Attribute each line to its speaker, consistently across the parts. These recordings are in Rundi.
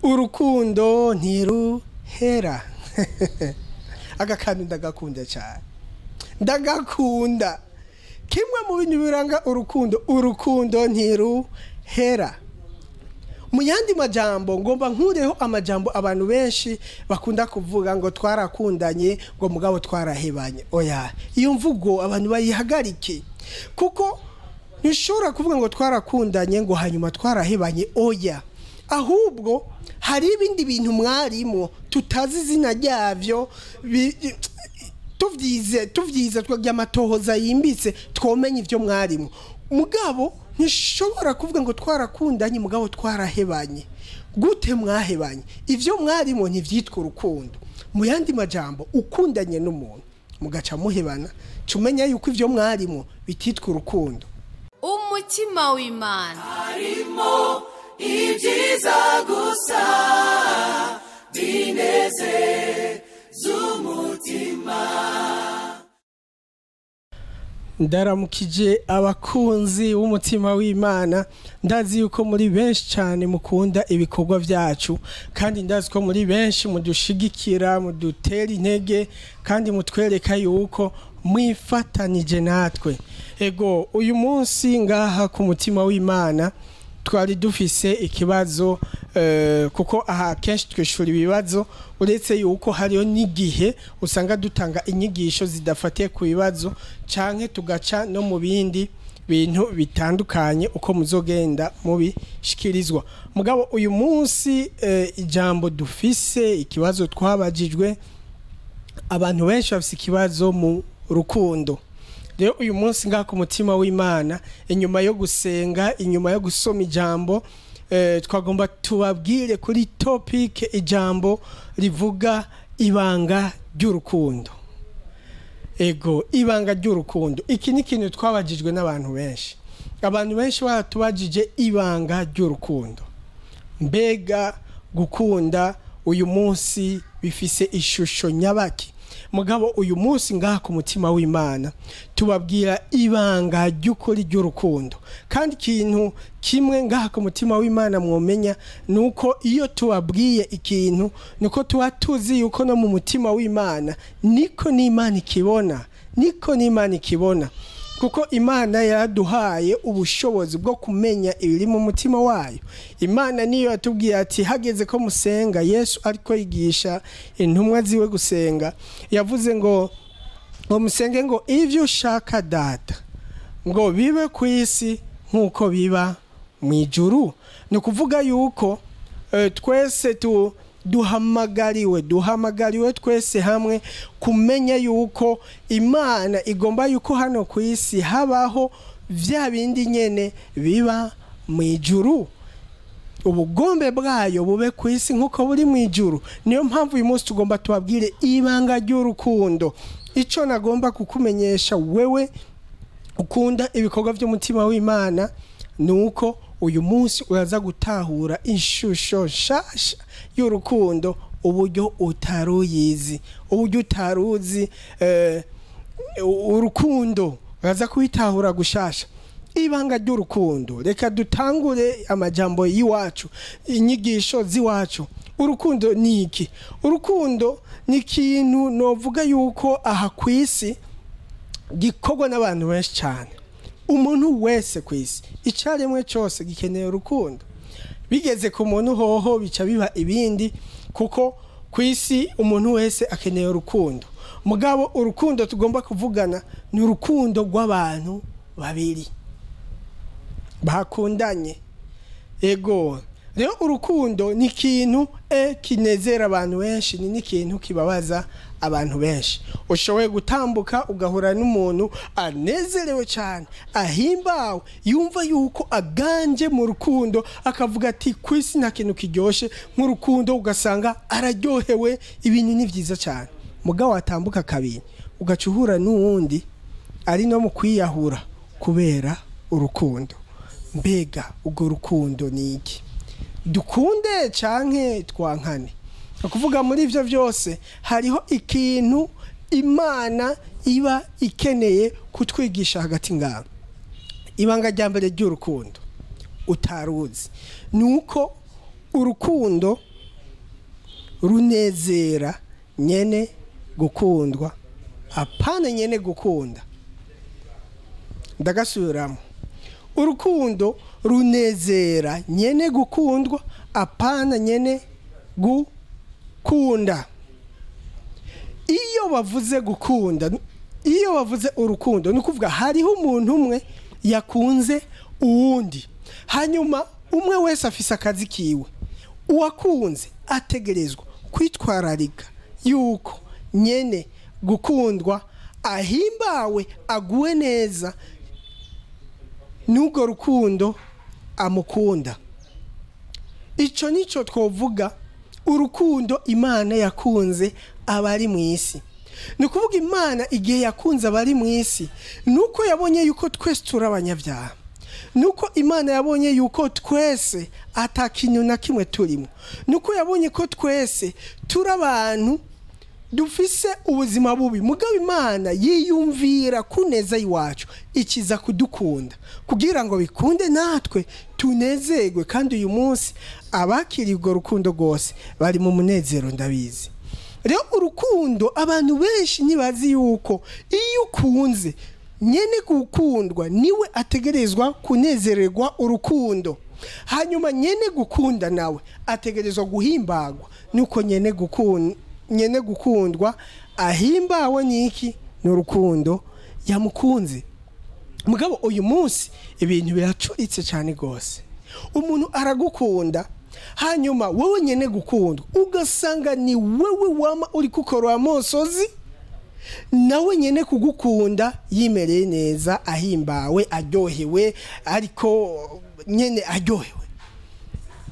Speaker 1: Urukundo ntiruhera. Aka kantu ndagakunda cyane, ndagakunda. Kimwe mu bintu biranga urukundo, urukundo ntiruhera. Mu yandi majambo, ngomba nkureho amajambo abantu benshi bakunda kuvuga ngo twarakundanye, ngo mugabo twarahebanye. Oya, iyo mvugo abantu bayihagarike, kuko ntushobora kuvuga ngo twarakundanye ngo hanyuma twarahebanye. Oya, ahubwo hari ibindi bintu mwarimo tutazi izina ryabyo. Tuvyize twagira amatohoza yimbitse, twomenya ivyo mwarimo. Mugabo ntishobora kuvuga ngo twarakundanye mugabo twarahebanye. Gute mwahebanye? Ivyo mwarimo ntivyitwa urukundo. Mu yandi majambo, ukundanye n'umuntu mugaca muhebana, cumenya yuko ivyo mwarimo bititwa urukundo.
Speaker 2: Umutima w'Imana
Speaker 3: harimo ibyiza gusa binezeza umutima.
Speaker 1: Ndaramukije abakunzi b'umutima w'Imana. Ndazi yuko muri benshi cyane mukunda ibikorwa byacu, kandi ndazi ko muri benshi mudushigikira, mudutera intege, kandi mutwereka yuko mwifatanije natwe. Ego, uyu munsi ngaha ku mutima w'Imana twari dufise ikibazo, kuko aha kenshi twishura ibibazo, uretse yuko hariyo n'igihe usanga dutanga inyigisho zidafatiye ku bibazo, canke tugaca no mu bindi bintu bitandukanye uko muzogenda mubishikirizwa. Mugabo uyu munsi ijambo dufise, ikibazo twabajijwe, abantu benshi bafise ikibazo mu rukundo. Rero uyu munsi ngaha ku mutima w'Imana, inyuma yo gusenga, inyuma yo gusoma ijambo, twagomba tubabwire kuri topic ijambo rivuga ibanga ry'urukundo. Ego, ibanga ry'urukundo. Iki ni ikintu twabajijwe n'abantu benshi. Abantu benshi baratubajije ibanga ry'urukundo. Mbega gukunda uyu munsi bifise ishusho nyabaki? Mugabo uyu munsi ngaha ku mutima w'Imana tubabwira ibanga ry'ukuri ry'urukundo. Kandi ikintu kimwe ngaha ku mutima w'Imana mwomenya nuko iyo tubabwiye ikintu, nuko tuba tuzi yuko no mu mutima w'Imana niko n'Imana ikibona, niko n'Imana ikibona. Kuko Imana yaraduhaye ubushobozi bwo kumenya ibiri mu mutima wayo. Imana niyo yatubwiye ati hageze ko musenga. Yesu ariko yigisha intumwa ziwe gusenga, yavuze ngo musenge ngo ivyo ushaka Data ngo bibe ku isi nkuko biba mu ijuru. Ni ukuvuga yuko twese duhamagariwe twese hamwe kumenya yuko Imana igomba yuko hano ku isi habaho vya bindi nyene biba mu ijuru. Ubugombe bwayo bube ku isi nkuko buri mu ijuru. Niyo mpamvu uyu munsi tugomba tubabwire ibanga ry'urukundo. Ico nagomba kukumenyesha wewe ukunda ibikorwa by'umutima w'Imana nuko uyu munsi uraza gutahura ishusho nshasha y'urukundo, uburyo utaruyizi, uburyo utaruzi urukundo uraza kubitahura gushasha. Ibanga ry'urukundo. Reka dutangure amajambo y'iwacu, inyigisho z'iwacu. Urukundo ni iki? Urukundo ni ikintu novuga yuko aha ku isi gikorwa n'abantu benshi cyane. Umuntu wese ku isi, icaremwe cyose gikeneye urukundo. Bigeze ku muntu hoho bica biba ibindi, kuko ku isi umuntu wese akeneye urukundo. Mugabo urukundo tugomba kuvugana ni urukundo rw'abantu babiri bakundanye. Ego, rero urukundo ni ikintu kinezera abantu benshi, ni n'ikintu kibabaza abantu benshi. Ushoboye gutambuka ugahura n'umuntu anezerewe cyane, ahimbawe, yumva yuko aganje mu rukundo, akavuga ati ku isi nta kintu kiryoshe nk'urukundo, ugasanga araryohewe, ibintu ni byiza cyane. Mugabo watambuka kabiri ugaca uhura n'uwundi ari no mu kwiyahura kubera urukundo. Mbega urwo rukundo ni iki? Dukunde canke twankane? Ukuvuga muri ivyo byose hariho ikintu Imana iba ikeneye kutwigisha hagati ngaho. Ibanga rya mbere ry'urukundo utaruzi nuko urukundo Runezera nyene gukundwa, apana nyene gukunda. Ndagasubiramo: urukundo runezera nyene gukundwa, apana nyene gukunda. Iyo bavuze gukunda, iyo bavuze urukundo, ni ukuvuga hariho umuntu umwe yakunze uwundi, hanyuma umwe wese afise akazi kiwe. Uwakunze ategerezwa kwitwararika yuko nyene gukundwa ahimbawe, aguwe neza n'urwo rukundo amukunda. Icyo nicyo twovuga urukundo Imana yakunze abari mu isi. Ni ukuvuga Imana igihe yakunze abari mu isi, nuko yabonye yuko twese turi abanyabyaha, nuko Imana yabonye yuko twese atakintu na kimwe turimo, nuko yabonye ko twese turi abantu dufise ubuzima bubi. Mugabo Imana yiyumvira kuneza iwacu, ikiza kudukunda kugira ngo bikunde natwe tunezerwe. Kandi uyu munsi abakiriye urwo rukundo rwose bari mu munezero, ndabizi. Rero urukundo abantu benshi ntibazi yuko iyo ukunze, nyene gukundwa niwe ategerezwa kunezererwa urukundo, hanyuma nyene gukunda nawe ategerezwa guhimbagwa nuko nyene gukundwa ahimbawe niki n'urukundo yamukunze. Mugabo uyu munsi ibintu biracuritse cyane gose. Umuntu aragukunda, hanyuma wowe nyene gukundwa ugasanga ni wewe wama uri kukorwa amosozi, nawe nyene kugukunda yimereye neza, ahimbawe, aryohewe, ariko nyene aryohewe.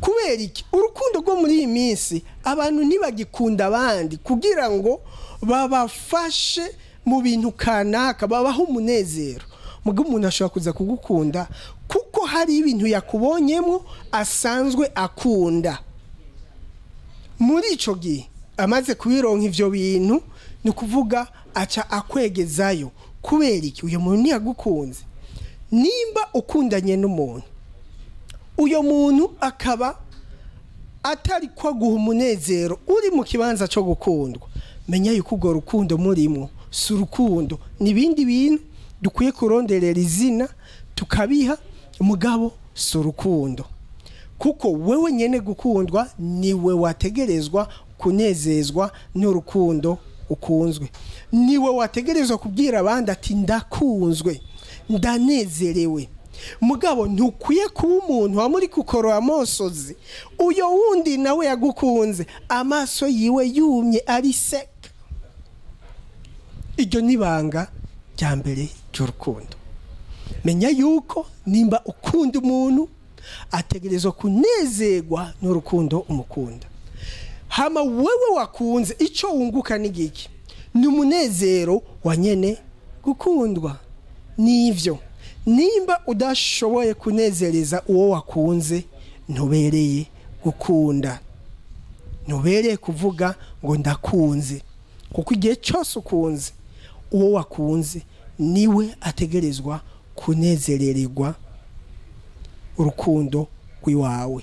Speaker 1: Kubera iki? Urukundo rwo muri iyi minsi abantu ntibagikunda abandi kugira ngo babafashe mu bintu kanaka, babahe umunezero. Mugabo umuntu ashobora kuza kugukunda kuko hari ibintu yakubonyemo asanzwe akunda. Muri ico gihe amaze kubironka ivyo bintu, ni ukuvuga aca akwegezayo. Kubera iki? Uyo muntu ntiyagukunze. Nimba ukundanye n'umuntu, uyo muntu akaba atari ko aguha umunezero uri mu kibanza cyo gukundwa, menya yuko urwo rukundo murimo si urukundo, ni ibindi bintu dukwiye kuronderera izina tukabiha, mugabo si urukundo. Kuko wewe nyene gukundwa niwe wategerezwa kunezezwa n'urukundo ukunzwe, niwe wategerezwa kubwira abandi ati ndakunzwe, ndanezerewe. Mugabo ntukwiye kuba umuntu wamuri kukorora amosozi, uyo wundi nawe yagukunze amaso yiwe yumye ari seka. Iryo nibanga rya mbere ry'urukundo. Menya yuko nimba ukunda umuntu ategerezwa kunezerwa n'urukundo umukunda. Hama wewe wakunze, ico wunguka ni giki? Ni umunezero wa nyene gukundwa. Nivyo, nimba udashoboye kunezereza uwo wakunze, ntubereye gukunda, ntubereye kuvuga ngo ndakunze. Kuko igihe cyose ukunze, uwo wakunze niwe ategerezwa kunezerererwa urukundo rw'iwawe.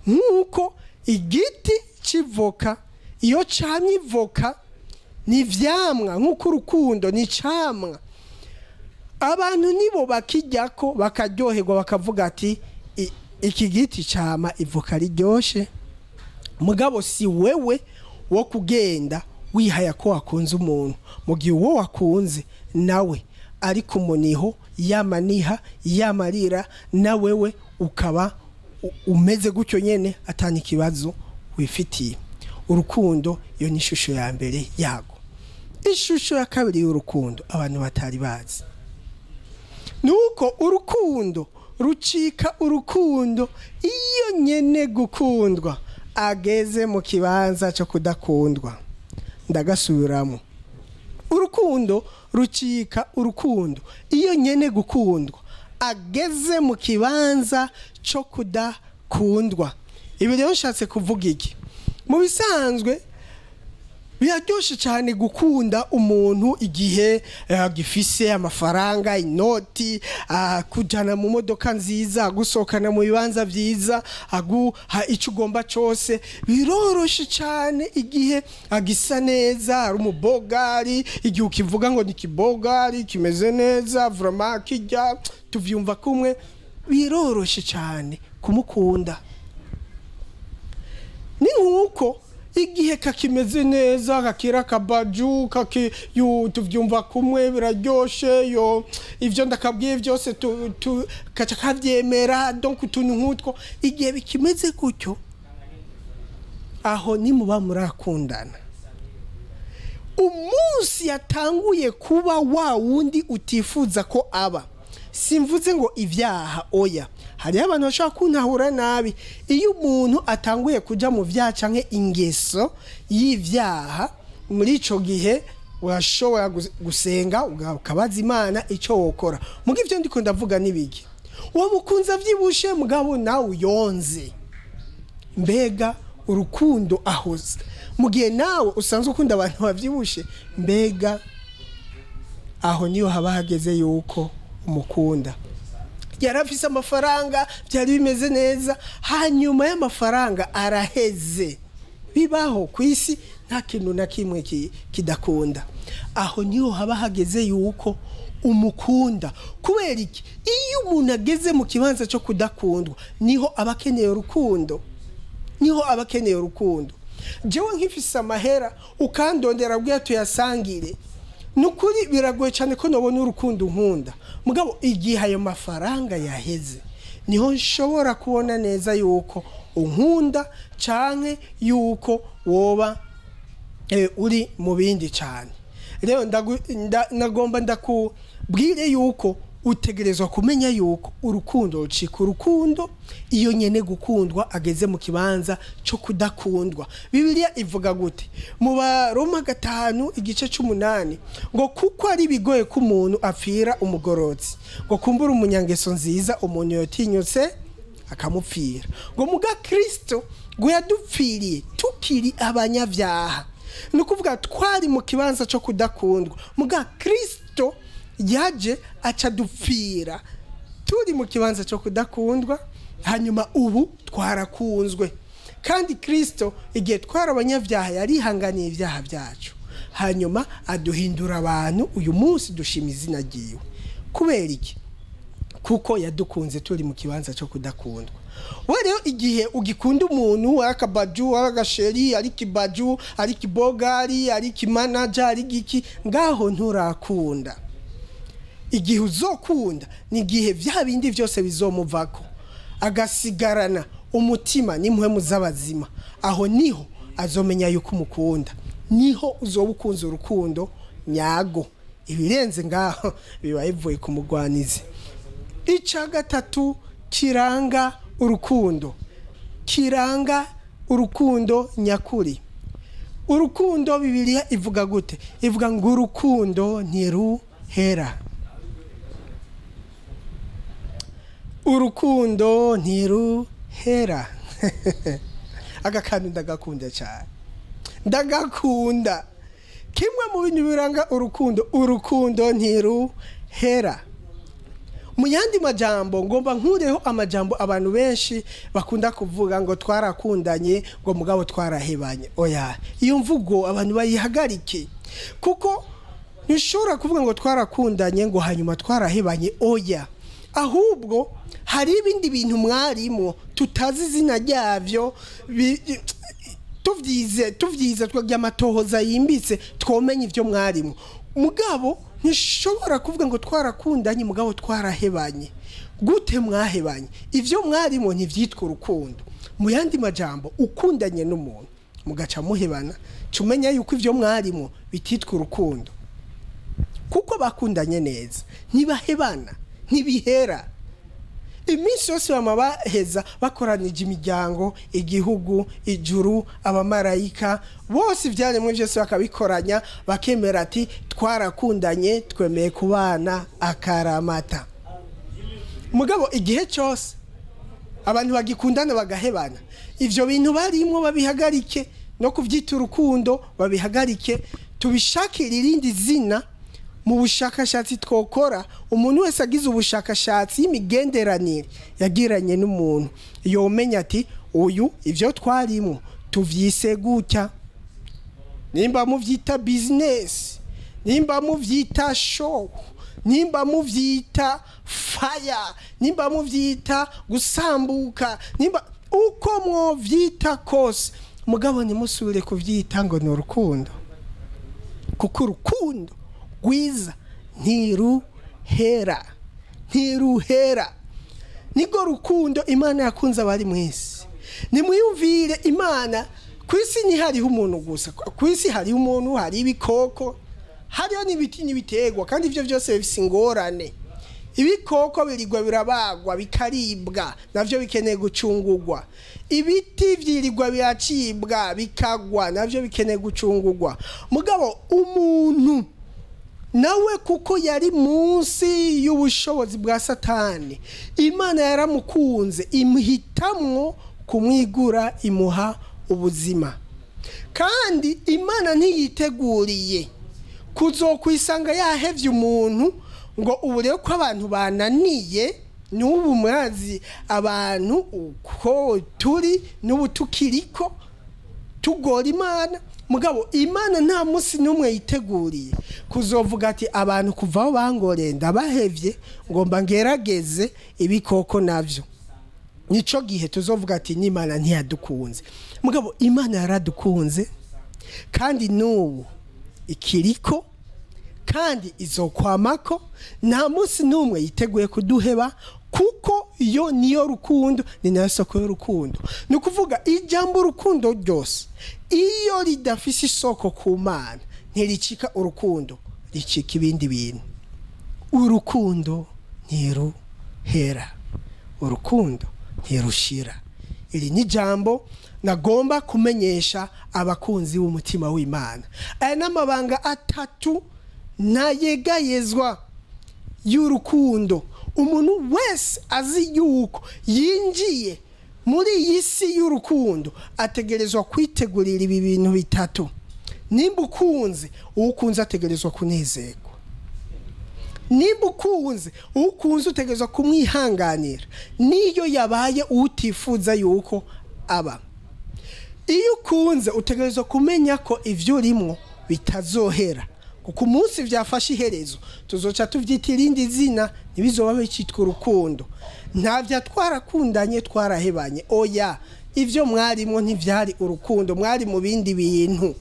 Speaker 1: Nk'uko igiti c'ivoka iyo camye ivoka ni ivyamwa, nk'uko urukundo ni icamwa, abantu nibo bakijyako bakaryoherwa, bakavuga ati iki giti cama ivoka riryoshe. Mugabo si wewe wo kugenda wihaya ko wakunze umuntu, mu gihe uwo wakunze nawe ari ku muniho, yamaniha, yamarira, na wewe ukaba umeze gutyo nyene, atani ikibazo wifitiye. Urukundo iyo ni ishusho ya mbere yago. Ishusho ya kabiri y'urukundo abantu batari bazi nuko urukundo rucika urukundo iyo nyene gukundwa ageze mu kibanza cyo kudakundwa. Ndagasubiramo: urukundo rucika urukundo iyo nyene gukundwa ageze mu kibanza cyo kudakundwa. Ibi rero nshatse kuvuga iki? Mu bisanzwe Biraryoshe cyane gukunda umuntu igihe agifise amafaranga, inoti, kujana mu modoka nziza, gusohokana mu bibanza byiza, aguha icyo ugomba cyose. Biroroshe cyane igihe agisa neza, ari umubogari, igihe ukivuga ngo ni kibogari kimeze neza, vraiment kijya tuvyumva kumwe. Biroroshe cyane kumukunda. Ni nkuko igihe kakimeze neza, kakira kabaju, kaki tuvyumva kumwe, biraryoshe, yo ivyo ndakabwiye byose kaca kavyemera, donc utuntu nk'utwo. Igihe bikimeze gutyo, aho nimuba murakundana. Umunsi yatanguye kuba wa wundi utifuza ko aba, simvuze ngo ibyaha, oya, hariho abantu bashobora kuntahura nabi. Iyo umuntu atanguye kuja mu vyaha canke ingeso y'ivyaha, muri ico gihe urashobora gusenga ukabaza Imana ico wokora. Muga ivyo ndiko ndavuga nibiki? Uwo mukunzi avyibushe, mugabo nawe uyonze, mbega urukundo ahoze mu gihe nawe usanzwe ukunda abantu bavyibushe, mbega aho niyo haba hageze yuko umukunda? Yarafise amafaranga, byari bimeze neza, hanyuma y'amafaranga araheze. Bibaho ku isi, nta kintu na kimwe kidakunda. Aho niho haba hageze yuko umukunda. Kubera iki? Iyo umuntu ageze mu kibanza cyo kudakundwa, niho aba akeneye urukundo, niho aba akeneye urukundo. Jewe nkifise amahera, ukandondera bwiya tuyasangire, nukuri biragoye cyane ko nobona urukundo nkunda. Mugabo igihe ayo mafaranga yaheze, niho nshobora kubona neza yuko unkunda canke yuko woba uri mu bindi cyane. Rero nagomba ndakubwire yuko utegerezwa kumenya yuko urukundo rucika urukundo iyo nyene gukundwa ageze mu kibanza cyo kudakundwa. Bibiliya ivuga gute? Mu Baroma 5:8 ngo kuko ari bigoye ko umuntu apfira umugorotsi, ngo kumbura umunyangeso nziza umuntu yotinyutse akamupfira, ngo muga Kristo ngo yadupfiriye tukiri abanyabyaha. Ni ukuvuga twari mu kibanza cyo kudakundwa, muga Kristo yaje aca dupfira turi mu kibanza cyo kudakundwa, hanyuma ubu twarakunzwe. Kandi Kristo igihe twari abanyabyaha yarihanganiye ibyaha byacu, hanyuma aduhindura abantu. Uyu munsi dushima izina ryiwe. Kubera iki? Kuko yadukunze turi mu kibanza cyo kudakundwa. We rero igihe ugikunda umuntu, ari akabaju, ari agasheri, ari kibaju, ari kibogari, ari kimanaja, ari giki, ngaho nturakunda. Igihe uzokunda ni igihe vya bindi byose bizomuvako, agasigarana umutima n'impwemu z'abazima. Aho niho azomenya yuko umukunda, niho uzoba ukunze urukundo nyago. Ibirenze ngaho biba bivuye ku mugwanizi. Ica gatatu kiranga urukundo, kiranga urukundo nyakuri. Urukundo Bibiliya ivuga gute? Ivuga ngo urukundo ntiruhera. Urukundo ntiruhera. Aka kantu ndagakunda cyane, ndagakunda. Kimwe mu bintu biranga urukundo, urukundo ntiruhera. Mu yandi majambo, ngomba nkureho amajambo abantu benshi bakunda kuvuga ngo twarakundanye, ngo mugabo twarahebanye. Oya, iyo mvugo abantu bayihagarike, kuko ntushobora kuvuga ngo twarakundanye ngo hanyuma twarahebanye. Oya, ahubwo hari ibindi bintu mwarimo tutazi izina ryavyo, tuvyize twagira amatohoza yimbitse, twomenya ivyo mwarimo. Mugabo ntishobora kuvuga ngo twarakundanye mugabo twarahebanye. Gute mwahebanye? Ivyo mwarimo ntivyitwa urukundo. Mu yandi majambo, ukundanye n'umuntu mugaca muhebana, cumenya yuko ivyo mwarimo bititwa urukundo, kuko bakundanye neza ntibahebana, ntibihera. Iminsi yose bama baheza bakoranije imiryango, igihugu, ijuru, abamarayika bose, ivyaremwe byose bakabikoranya, bakemera ati twarakundanye, twemeye kubana akaramata. Mugabo igihe cyose abantu bagikundana bagahebana, ivyo bintu barimo babihagarike, No kubyita urukundo babihagarike, tubishakire irindi zina. Mu bushakashatsi twokora, umuntu wese agize ubushakashatsi y'imigenderanire yagiranye n'umuntu yomenya ati uyu ibyo twarimo tuvyise gutya. Nimba muvyita business, nimba muvyita show, nimba muvyita fire, nimba muvyita gusambuka, nimba uko mwovyita kose, mugabo ntimusubire kuvyita ngo ni urukundo, kuko urukundo rwiza ntiruhera, ntiruhera. Nibwo rukundo Imana yakunze abari mu isi. Nimwiyumvire Imana, ku isi ntihariho umuntu gusa, ku isi hariho umuntu, hari ibikoko, hariho n'ibiti n'ibiterwa, kandi ibyo byose bifise ingorane. Ibikoko birigwa birabagwa bikaribwa, navyo bikeneye gucungurwa. Ibiti vyirirwa biracibwa bikagwa, navyo bikeneye gucungurwa. Mugabo umuntu nawe, kuko yari munsi y'ubushobozi bwa Satani, Imana yaramukunze imuhitamwo kumwigura, imuha ubuzima. Kandi Imana ntiyiteguriye kuzokwisanga yahevye umuntu ngo ubu rero ko abantu bananiye. N'ubu murazi abantu uko turi, n'ubu tukiriko tugora Imana. Mugabo Imana nta munsi n'umwe yiteguriye kuzovuga ati abantu kuva aho bangoreye ndabahevye, ngomba ngerageze ibikoko navyo. Nico gihe tuzovuga ati n'Imana ntiyadukunze. Mugabo Imana yaradukunze, kandi n'ubu ikiriko, kandi izokwamako. Nta munsi n'umwe yiteguye kuduheba, kuko iyo niyo rukundo, ni nayo soko y'urukundo. Ni ukuvuga ijambo urukundo ryose iyo ridafise isoko ku Mana ntiricika urukundo, ricika ibindi bintu. Urukundo ntiruhera, urukundo ntirushira. Iri ni ijambo nagomba kumenyesha abakunzi b'umutima w'Imana. Aya ni amabanga atatu ntayegayezwa y'urukundo. Umuntu wese azi yuko yinjiye muri iyi si y'urukundo ategerezwa kwitegurira ibi bintu bitatu. Nimba ukunze, uwo ukunze ategerezwa kunezerwa. Nimba ukunze, uwo ukunze utegerezwa kumwihanganira niyo yabaye utifuza yuko aba. Iyo ukunze utegerezwa kumenya ko ivyo urimo bitazohera, kuko umunsi byafashe iherezo tuzoca tuvyita irindi zina, ntibizoba bicitwa urukundo. Ntavya twarakundanye twarahebanye, oya, ivyo mwarimo ntivyari urukundo, mwari mu bindi bintu.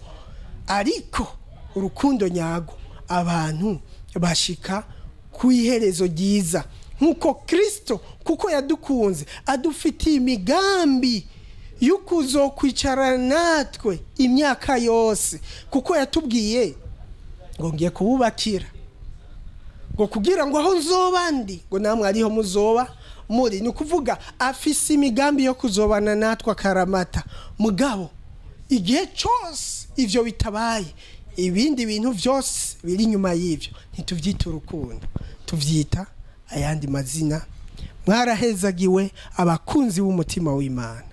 Speaker 1: Ariko urukundo nyago abantu bashika ku iherezo ryiza, nk'uko Kristo kuko yadukunze adufitiye imigambi y'ukuzokwicarana natwe imyaka yose, kuko yatubwiye ngo ngiye kububakira, ngo kugira ngo aho nzoba ndi ngo namwe ariho muzoba muri. Ni ukuvuga afise imigambi yo kuzobana natwe akaramata. Mugabo igihe cyose ivyo bitabaye, ibindi bintu byose biri inyuma y'ivyo ntituvyita urukundo, tuvyita ayandi mazina. Mwarahezagiwe abakunzi b'umutima w'Imana.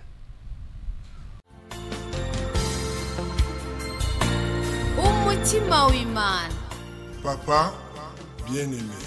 Speaker 2: Umutima w'Imana.
Speaker 4: Papa bien-aimé.